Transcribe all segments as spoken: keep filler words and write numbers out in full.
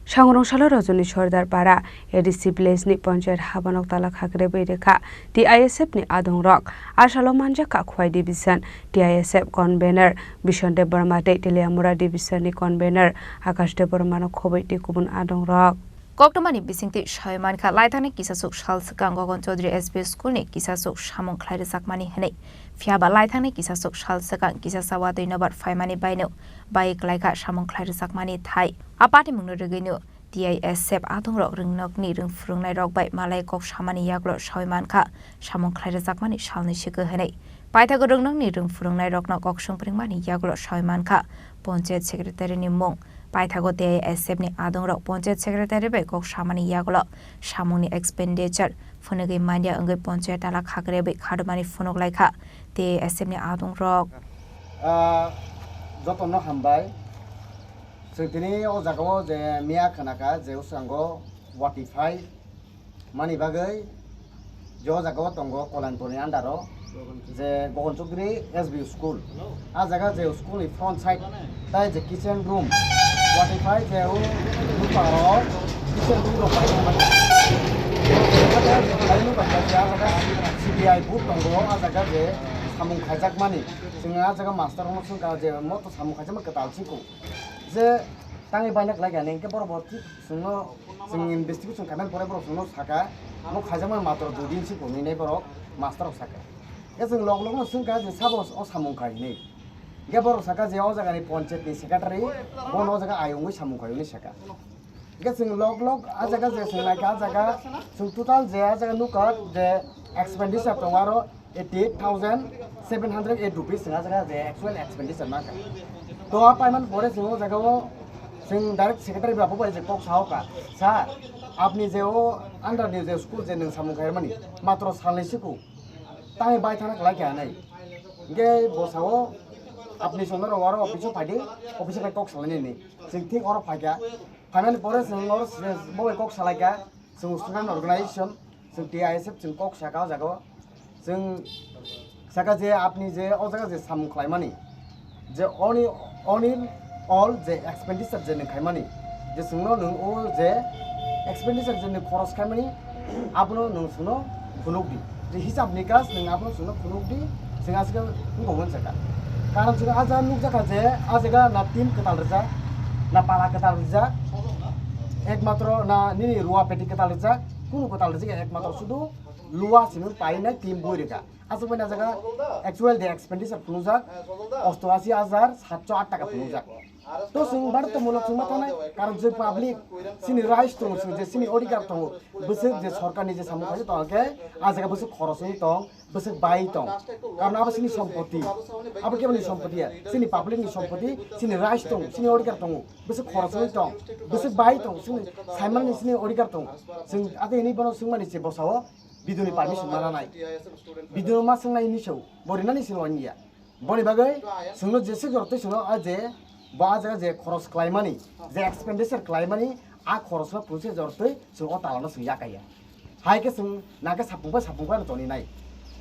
Sangrong salo Rajoni Sordar Para A D C village ni panchayat habanok talak hakrebwi rikha T I S F ni adongrok. A salo manjakha Khwai division T I S F convener Bishon Debbarma tei Teliamura division ni convener Akash Debbarma no khobwi tei kubun adongrok. Koktwmani bisingtwi sawi mankha, laithangni kisasuk sal swkang Gogon Chaudhary S B school ni kisasuk samung khlai rwjakmani hwnwi. Phiyaba laithangni kisasuk sal swkang kisa chawa twi nobar phaimani baino bai klaikha samung khlai rwjakmani thai. A patimungno rwgwino T I S F adongrok rwngnokni rwng phwrwngnairok bai malai kok samani yagulo sawi mankha, samung khlai rwjakmani salni swkang hwnwi. Paithago rwngnokni rwng phwrwngnairokno kok swng phwrwngmani yagulo sawi mankha panchayat secretary ni mung. Paithago T I S F ni adongrok panchayat secretary bai kok samani yagulo samungni expenditure phunugwi manya wngwi panchayat talak hakrebwi khadomani phunuk laikha T I S F ni adongrok. Ah, jotono hambai. Chwng tini o jagao je miya khnakha je uskango wati phai mani bagwi je o jagao tongo Kolanpurni under o je Gogon Chaudhary S B school. A jaga je school ni front side tai je kitchen room wati phai je o buparo kitchen room rok pai mani. C B I book tongo a jaga je samung khaijak mani. Chwng a jaga master rokno swngkha je mo to samung khaijak ma kwtal siko. Je tangwi baina khlai kha, hinkhe borok bo thik chwngno, chwng investigation khaimani pore borok chwngno sakha, bo khaijakmani matro dui din se kumui hinwi borok master rok sakha. Khe chwng log logno swngkha je sabo o samung khai hinwi. Khe borok sakha je o jagani panchayat ni secretary, bono o jaga ayung wi samung khai hinwi sakha. Khe chwng log log a jaga je chwng naikha, a jaga chwng total je a jaga nukha je expenditure tongo aro eighty eight thousand seven hundred eight rupees chwng a jaga je actual expenditure mankha. To a payment pore chwng o jaga o chwng direct secretary bai abo bai je kok sao kha, "Sir, apni je o under ni je school je nwng samung khaimani matro salnwi siku, tangwi bai thana khlai kha nai." Hinkhe bo sao, "Apni sonno rok aro office o phaidi, office o bai kok salainani." Chwng thik oro phaikha, phaimani pore chwng oro bo bai kok salaikha. Chwng student organization, chwng T I S F, chwng kok saka o jaga o. Chwng saka je apni je o jaga je samung khlaimani, je oni, oni all je expenditure je nwng khaimani, je chwngno nwng o je expenditure je nwng khoros khaimani, abono nwng chwngno phunuk di. Je hisab nikas nwng abono chwngno phunuk di, chwng aswk wngkha hwn saka. Karon chwng a jaga nukjakha je a jaga na tin kwtal rijak, na pala kwtal rijak, ekmatro na nini ruwa peti kwtal rijak, kunu kwtal rijak ya, ekmatro sudu luwa simi painai tin bui rikha. Aswk bai na jaga actual de expenditure phunukjak osto asi hajar satso at taka phunukjak. To chwng bharatmulok chwng ma thanai, karon chwng public, chini rights tongo, chwng je chini odhikar tongo, bwswk je sorkarni je samung khaijak tong khe, a jaga bwswk khoros wngwi tong, bwswk bai tong, karon abo chini sompoti, abo keboni sompoti ya, chini public ni sompoti, chini rights tongo, chini odhikar tongo, bwswk khoros wngwi tong, bwswk bai tong, chini saimanni chini odhikar tongo, chwng ate hinwi bono swngmani se bwsao B D O ni permission ma nanai, B D O ma swngnai hinwi se bo rinani se loniya. Boni bagwi chwngno jesa jora twi chwngno a je bo a jaga je khoros khlaimani, je expenditure khlaimani, a khorosno pungse jora twi chwng o talano chwng yakaiya. Hai khe chwng nangkhe sapung bai sapung bai no toni nai.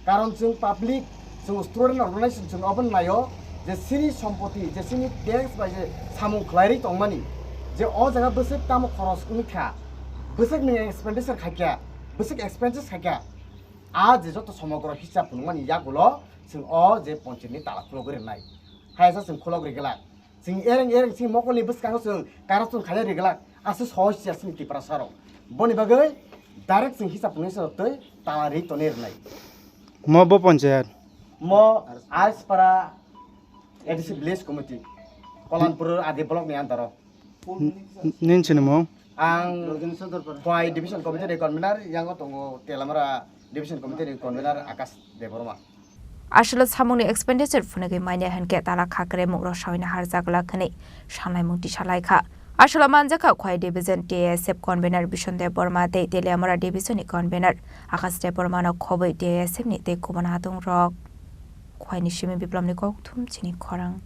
Karon chwng public, chwng student organization chwng obono naio je chini sompoti, je chini tax bai je samung khlairwi tongmani, je o jaga bwswk tamo khoros wngkha, bwswk nwng expenditure khaikha, bwswk expenses khaikha, a je joto somogro hisab phunukmani yagulo chwng o je ponchini tala khulogwi rwnai. Haisa chwng khulogwi glak. Chwng ereng ereng chini mokolni bwskango chwng corruption khaina ri glak. Aswk sohor siya chini Tiprasa rok. Boni bagwi direct chwng hisab phunuknai se twi tala ri tonwi rwnai. Mo bo ponchayat? Mo Aispara A D C village committee, Kolanpur A D block ni under o. N-, n-, nini sinimung? Ang Khwai division committee ni convener, yango tongo Telamara division committee ni convener Akash Debbarma. Aswkno samungni expenditure phunugwi manya hinkhe tala khakremung rok sawina harjak glak hwnwi sanlaimung tisa laikha. Aswkno manjakha Khwai division T I S F convener Bishon Debbarma tei Teliamura division ni convener Akash Debbarma no khobwi T I S F ni tei kubun adongrok. Khwaini simi Biplomni kokthum chini khorang.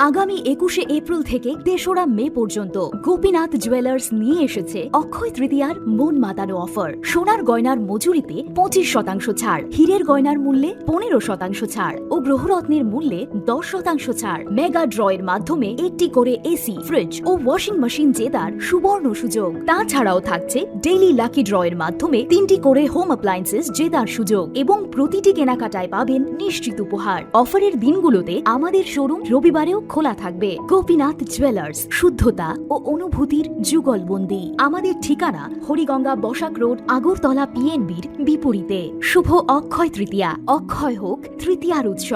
আগামী একুশে এপ্রিল থেকে তেসরা মে পর্যন্ত গোপীনাথ জুয়েলার্স নিয়ে এসেছে অক্ষয় তৃতীয়ার মন মাতানো অফার। সোনার গয়নার মজুরিতে পঁচিশ শতাংশ ছাড়, হীরের গয়নার মূল্যে পনেরো শতাংশ ছাড় ও গ্রহরত্নের মূল্যে দশ শতাংশ ছাড়। মেগা ড্রয়ের মাধ্যমে একটি করে এসি, ফ্রিজ ও ওয়াশিং মেশিন জেতার সুবর্ণ সুযোগ। তাছাড়াও থাকছে ডেইলি লাকি ড্রয়ের মাধ্যমে তিনটি করে হোম অ্যাপ্লায়েন্সেস জেতার সুযোগ এবং প্রতিটি কেনাকাটায় পাবেন নিশ্চিত উপহার। অফারের দিনগুলোতে আমাদের শোরুম রবিবারেও খোলা থাকবে। গোপীনাথ জুয়েলার্স, শুদ্ধতা ও অনুভূতির যুগলবন্দি। আমাদের ঠিকানা হরিগঙ্গা বসাক রোড, আগরতলা পিএনবির বিপরীতে। শুভ অক্ষয় তৃতীয়া, অক্ষয় হোক তৃতীয়ার উৎসব।